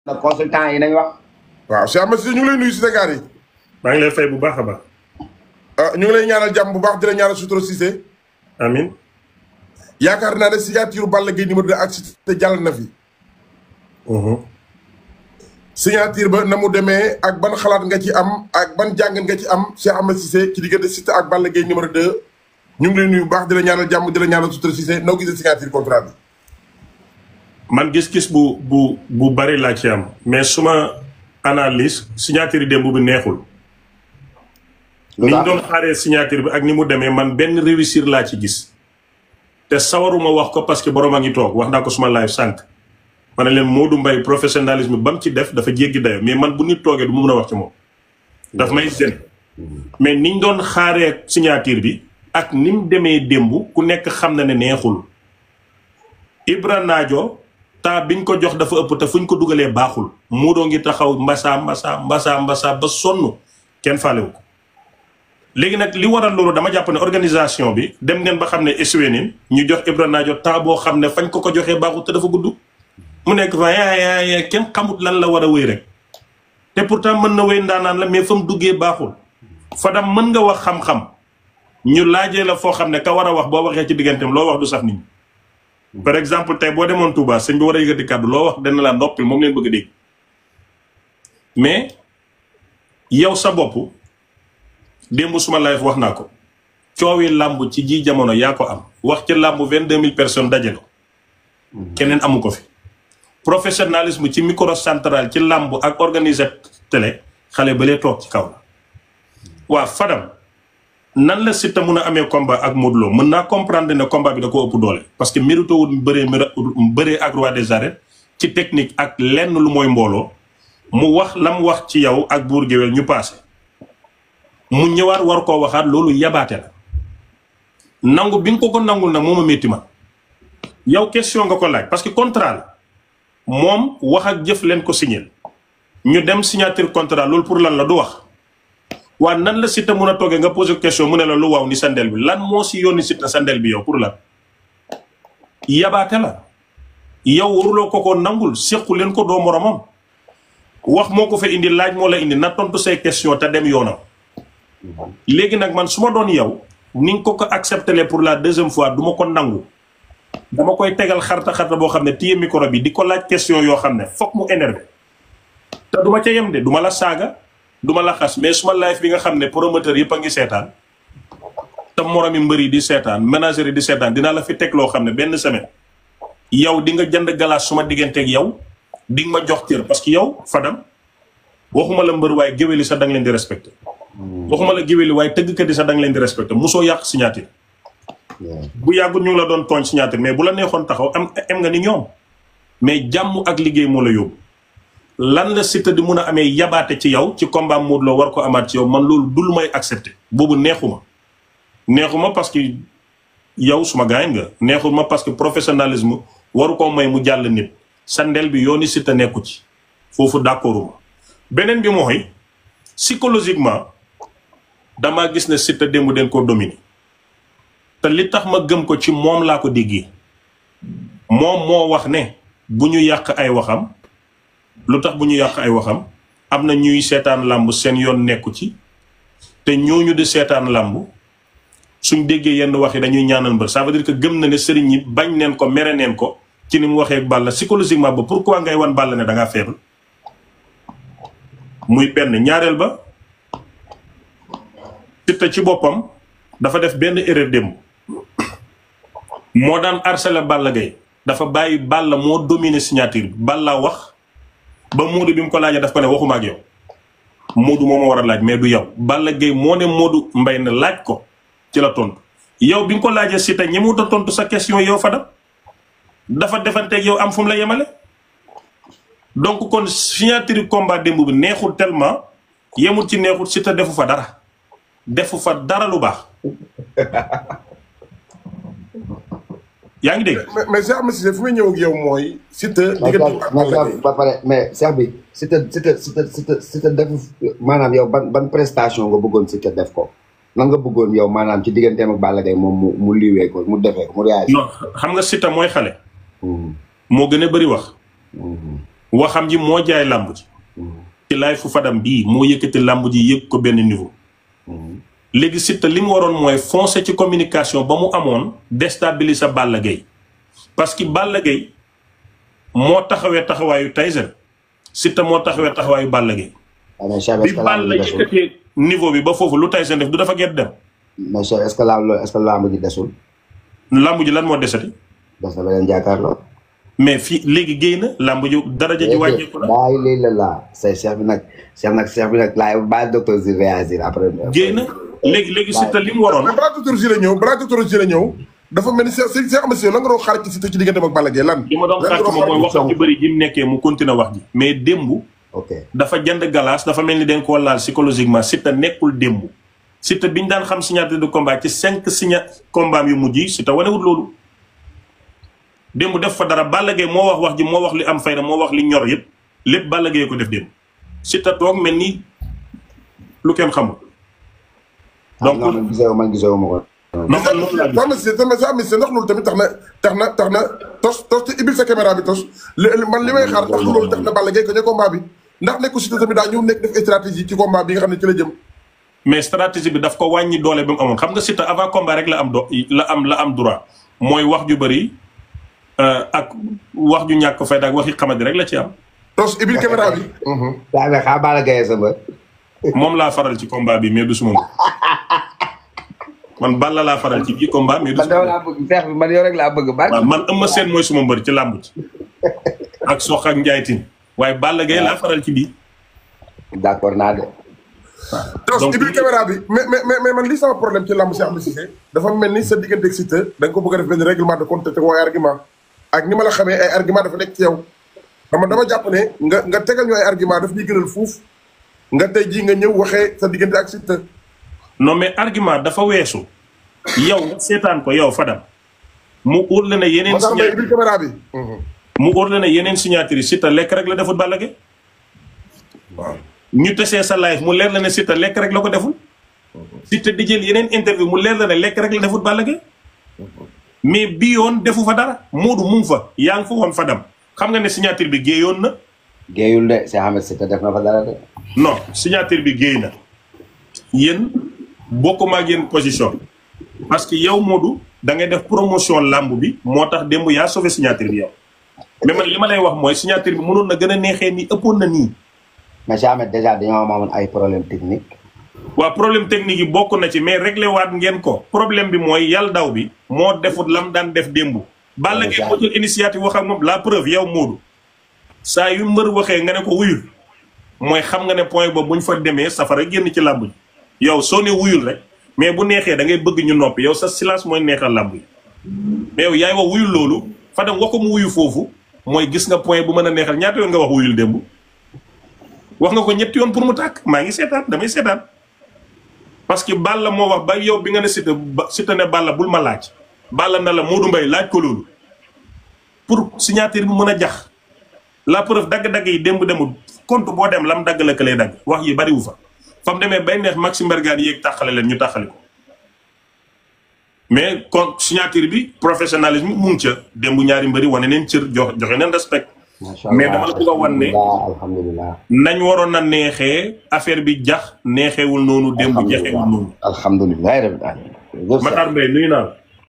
na consultant yi nañ wax. waaw Cheikh Ahmed Cissé ñu ngi lay nuyu si Dakar yi. maa ngi lay fay bu baax a baax. ñu ngi lay ñaanal jàmm bu baax di la ñaanal sutura Cissé. amin yaakaar naa ne signature Balla Gaye numéro 2 ak Siteu jàll na fi. signature ba na mu demee ak ban xalaat nga ci am ak ban jàngat nga ci am Cheikh Ahmed Cissé ci diggante Siteu ak Balla Gaye numéro 2 ñu ngi lay nuyu bu baax di la ñaanal jàmm di la ñaanal sutura Cissé noo gisee signature contrat bi. man gis-gis bu bari laa ci am mais suma analyse signature démb bi neexul. ni ñu doon xaaree signature bi ak ni mu demee man benn réussir laa ci gis. te sawaruma wax ko parce que borom a ngi toog wax naa ko suma live sànq. ma ne leen Modou Mbaye professionnalisme ba mu ci def dafa jéggi dayo mais man bu nit toogee du mu mën a wax ci moom. daf may gën. mais niñ doon xaaree signature bi ak ni mu demee démb ku nekk xam na ne neexul. Ibra Naajo temps biñ ko jox dafa ëpp te fuñ ko dugalee baaxul. Modou ngi taxaw mbasa ba sonn kenn faalewu ko. léegi nag li waral loolu dama jàpp ne organisation bi dem ngeen ba xam ne essuwee ñu jox Ibra Naajo temps boo xam ne fañ ko joxee baaxul te dafa gudd. mu nekk fa yaa kenn xamut lan la war a wéy rek te pourtant mën na wéy ndaanaan la mais fa mu duggee baaxul Fadam mën nga wax xam-xam ñu laajee la foo xam ne ka war a wax boo waxee ci digganteem loo wax du sax nit ñi par exemple tey boo demoon Touba sëñ bi war a yëkkati kàddu loo wax dana la ndoppil moom leen bëgg a dégg mais yow sa bopp démb suma live wax naa ko coowi làmb ci ji jamono yaa ko am wax ci làmb 22 000 personnes daje ko keneen amu ko fi professionnalisme ci micro central ci làmb ak organiser télé xale ba lee toog ci kaw la waa Fadam nan la Siteu mun a amee combat ak Modou Lo mën naa comprendre ne combat bi da ko ëpp doole parce que mérito wul bëree ak roi des arènes ci technique ak lenn lu mooy mbooloo mu wax la mu wax ci yow ak buur géwél ñu passé mu ñëwaat war koo waxaat loolu yabaate la nangu bi nga ko nangul nag moo ma métti ma yow question nga ko laaj parce que contrat la moom wax ak jëf leen ko signé ñu dem signature contrat loolu pour lan la du wax waa nan la Siteu mun a toogee nga posé question mu ne la lu waaw ni sandel bi lan moo si yónni Siteu sandel bi yow pour lan yabaate la yow waruloo ko nangul séqu leen ko doo moromam wax moo ko fa indi laaj moo la indi na tontu say question te dem yoonam léegi nag man su ma doon yow ni nga ko accepté pour la deuxième fois du ma ko nangu dama koy tegal xarta boo xam ne téye micro bi di ko laaj question yoo xam ne foog mu énervé te du ma ca yem de du ma la saaga du ma la xas mais suma live bi nga xam ne promoteur yëpp a ngi seetaan te moromi mbër yi di seetaan ménager yi di seetaan dinaa la fi teg loo xam ne benn semaine yow di nga jënd galaas suma digganteeg yow di nga ma jox cër parce que yow Fadam waxuma la mbër waaye géwél yi sax da nga leen di respecté waxuma la géwél yi waaye tëggkat yi sax da nga leen di respecté mosoo yàq signature bu yàggul ñu ngi la doon tooñ signature mais bu la neexoon taxaw am nga ni ñoom mais jàmm ak liggéey moo la yóbbu lan la Siteu di mun a amee yabaate ci yow ci combat Modou Lo war ko amaat ci yow man loolu du lu may accepté boobu neexuma parce que yow suma gaañ nga neexuma parce que professionnalisme waru ko may mu jàll nit sandel bi yooni Siteu nekku ci foofu d'accorduma beneen bi mooy psychologiquement damaa gis ne Siteu démb den koo dominer te li tax ma gëm ko ci moom laa ko déggee moom moo wax ne bu ñu yàq ay waxam lu tax bu ñu yàq ay waxam am na ñuy seetaan làmb seen yoon nekku ci te ñooñu di seetaan làmb suñ déggee yenn wax yi dañuy ñaanal mbër ça veut dire que gëm na ne sëriñ yi bañ neen ko mere neen ko ci ni mu waxee ak Balla psychologiquement ba pourquoi ngay wan Balla ne da ngaa faible muy benn ñaareel ba Siteu ci boppam dafa def benn erreur démb moo daan harcelé Balla Gaye dafa bàyyi Balla moo dominé signature bi Balla wax ba Modou bi mu ko laajee daf ko ne waxuma ak yow Modou moo ma war a laaj mais du yow Balla Gaye moo ne Modou Mbaye ne laaj ko ci la tontu yow bi nga ko laajee Siteu ñemewut a tontu sa question yow Fadam dafa defanteeg yow am fu mu la yemale donc kon signature combat démb bi neexul tellement yemul ci neexul Siteu defu fa dara lu baax yaa ngi dégg. mais Cheikh Ahmed Cissé fu may ñëw ak yow mooy. Siteu ba pare mais Cheikh bi Siteu defu maanaam yow ban prestation nga bëggoon Siteu def ko nan nga bëggoon yow maanaam ci digganteem ak Balla Gaye moom mu liwee ko mu defee ko mu yaay. non xam nga Siteu mooy xale. moo gën a bëri wax. waxam ji moo jaay làmb ji. ci laay fu Fadam bii moo yëkkati làmb ji yëg ko benn niveau. léegi Siteu li mu waroon mooy foncer ci communication ba mu amoon déstabiliser Balla Gaye parce que Balla Gaye moo taxawee taxawaayu Tyson Siteu moo taxawee taxawaayu Balla Gaye. bi Balla yëkkatee niveau bi ba foofu lu Tyson def du dafa gerte dem. mais Cheikh est-ce que lamb ji desul. lamb ji lan moo desati. des na beneen jàkkaarloo. mais fii léegi géey na lamb ji daraja ji wàññeeku la. bàyyi léegi la laa say Cheikh bi nag laay bàyyi docteur si réagir après. géey na léegi Siteu li mu waroon. balaa docteur si la ñëw dafa mel ni Cheikh Ahmed Cissé la nga doon xaar ci Siteu ci diggante ak Balla Gaye lan. li ma doon xaar ci moom mooy wax ci bëri ji mu nekkee mu continuer wax ji mais démb. ok dafa jënd galaas dafa mel ni dañ koo laal psychologiquement Siteu nekkul démb Siteu bi ñu daan xam signature de combat ci 5 combat yu mujj yi Siteu wanewut loolu démb def fa dara Balla Gaye moo wax ji moo wax li am fayda moo wax li ñor yëpp lépp Balla Gaye ko def démb Siteu toog mel ni lu kenn xamul. donc man gisoo ma ko. non man loolu laa gis. ndax loolu tamit tax na tos te ibil sa caméra bi tos man li may xaar ndax loolu tax na Balla Gaye ko ne combat bi ndax nekku Siteu tamit daa ñëw nekk def stratégie ci combat bi nga xam ne ci la jëm. mais stratégie bi daf ko wàññi doole bi mu amoon xam nga Siteu avant combat rek la am droit mooy wax ju bëri ak wax ju ñàkk fayda ak waxi xamadi rek la ci am. tos ibil caméra bi. daa ne xaa Balla Gaye sa mbër. moom laa faral ci combat bi mais du suma man Balla laa faral ci bii combat mais du suma laa bëgg feex bi man yow rek laa bëgg. waaw man Eumeu Sène mooy suma mbër ci làmb ci ak Sokh ak Ndiaye Tine waaye Balla Gaye laa faral ci bii. d'accord naa de. tos ibil caméra bi mais man lii sama problème ci làmb Cheikh Ahmed Cissé dafa mel ni sa diggante ak Siteu da nga ko bëgg a def benn règlement de compte te ko ay argument ak ni ma la xamee ay argument dafa nekk ci yow xam nga dama jàpp ne nga tegal ñu ay argument daf ñuy gënal fuuf nga tey jii nga ñëw waxee sa diggante ak Siteu. non mais argument dafa weesu yow nga seetaan ko yow Fadam mu óor la ne yeneen ibil caméra bi mu óor la ne yeneen signature yi Siteu lekk rek la defut Balla Gaye waaw ñu tesee sa live mu leer la ne Siteu lekk rek la ko deful Siteu di jël yeneen interview mu leer la ne lekk rek la defut Balla Gaye mais bi yoon defu fa dara Modou mu ngi fa yaa ngi fa woon Fadam xam nga ne signature bi géeyoon na. géeyul de Cheikh Ahmed Cissé def na fa dara de. non signature bi géey na yéen bokkuma ak yéen position parce que yow Modou da ngay def promotion làmb bi moo tax démb yaa sauvé signature bi yow mais man li ma lay wax mooy signature bi mënoon na gën a neexee nii ëppoon na nii. mais Cheikh Ahmed déjà dañoo amoon ay problème technique. waaw problème technique yi bokk na ci mais réglé waat ngeen ko problème bi mooy yàlla daw bi moo defut lam daan def démb. Balla Gaye moo jël initiative wax ak moom la preuve yow Modou saa yu mbër waxee nga ne ko wuyul mooy xam nga ne point boobu bu ñu fa demee safara génn ci làmb ji yow soo ne wuyul rek mais bu neexee da ngay bëgg ñu noppi yow sa silence mooy neexal làmb yi mais yow yaay wax wuyul loolu Fadam wax ko mu wuyu foofu mooy gis nga point bu mën a neexal ñaata yoon nga wax wuyul démb wax nga ko ñetti yoon pour mu tàkk maa ngi seetaan damay seetaan parce que Balla moo wax ba yow bi nga ne Siteu ne Balla bul ma laaj Balla na la Modou Mbaye laaj ko loolu pour signature bi mën a jax la preuve dagg-dagg yi démb demul compte boo dem lam dagg la ka lay dagg wax yi bariwu fa fam demee bay neex Maxime Bergane yéeg tàqale leen ñu tàqale ko mais kon signature bi professionnalisme mu ngi ca démb ñaari mbëri wane neen cër joxe neen respect mais dama la bëgg a wan ne alhamdulilah nañ waroon na neexee affaire bi jax neexeewul noonu démb jaxeewul noonu alhamdulilah rabbil alamin Matar Mbaye nuyu naa la